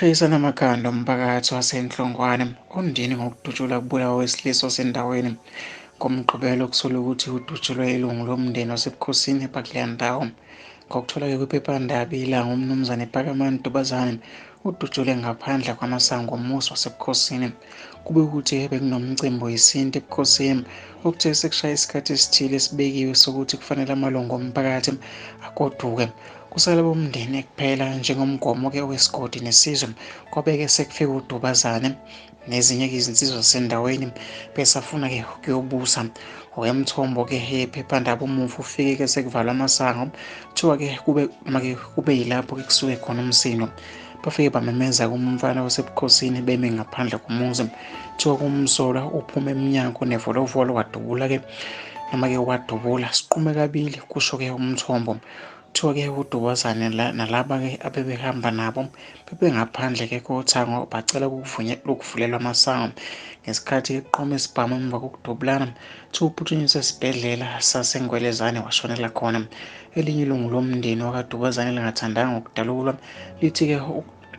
Ushayisana amakhanda umphakathi waseNhlongwane oNdini ngokudutshulwa kubulawa owesilisa osendaweni. NgoMgqibelo kusolwa ukuthi udutshulwe ilungu lomndeni wasebukhosini bakuleya ndawo. Ngokuthola-ke kwiphephandaba iLanga, uMnumzane Phakamani Dubazane udutshulwe ngaphandle kwamasango omuzi wasebukhosini. Kube ukuthi bekunomcimbi wesintu ebukhosini okuthe sekushaya isikhathi esithile esibekiwe sokuthi kufanele amalungu omphakathi agoduke. Kusala bomndeni kuphela njengomgomo-ke wesigodi nesizwe. Kwabeke sekufika uDubazane nezinye-ke izinsizwa zasendaweni besafuna-ke ukuyobusa. Ngokwemithombo-ke yephephandaba, umufi ufike-ke sekuvalwa amasango. Kuthiwa-ke kube noma-ke kube yilapho-ke kusuke khona umsindo. Bafike bamemeza kumfana wasebukhosini bemi ngaphandle komuzi. Kuthiwa kumsolwa uphuma emnyango nevolovolo wadubula-ke noma-ke wadubula siqume kabili, kusho-ke umthombo. Kuthiwa-ke uDubazane nalaba-ke abebehamba nabo bebengaphandle-ke kothango bacela ukuvulelwa amasango. Ngesikhathi eqhuma isibhamu emva kokudubulana, kuthiwa uphuthunyiswe esibhedlela saseNgwelezane washonela khona. Elinye ilungu lomndeni wakaDubazane elingathandanga ukudalulwa lithi-ke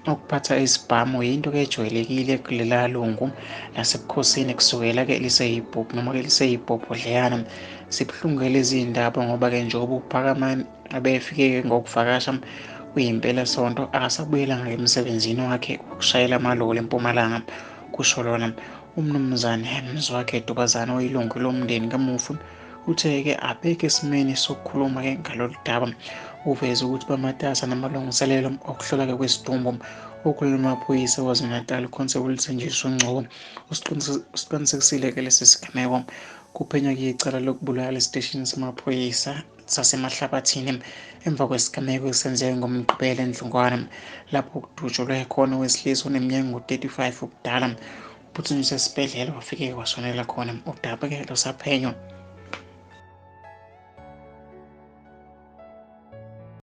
ukuphatha isibhamu yinto-ke ejwayelekile kulela lungu lasebukhosini kusukela-ke liseyibhobho noma-ke liseyibhobhodleyana. Zibuhlungu-ke lezi ndaba ngoba-ke njengoba uPhakamani abefike ngokuvakasha kuyimpelasonto akasabuyelanga emsebenzini wakhe wokushayela amaloli eMpumalanga, kusho lona. UMnumzane Mzwakhe Dubazane oyilungu lomndeni kamufi uthe-ke abekho esimeni sokukhuluma-ke ngalolu daba. Uveze ukuthi bamatasa namalungiselelo okuhlola-ke kwesidumbu. Okhulumela amaphoyisa KwaZulu-Natal uConstable Thenjiso Ngcobo usiqinisekisile-ke lesi sigameko. Kuphenywa-ke icala lokubulala esiteshini samaphoyisa saseMahlabathini emva kwesigameko esenzeke ngoMgqibelo eNdlungwane lapho kudutshulwe khona owesilisa oneminyaka engu-35 ubudala. Uphuthunyiswe esibhedlela wafike washonela khona. Udaba-ke lusaphenywa.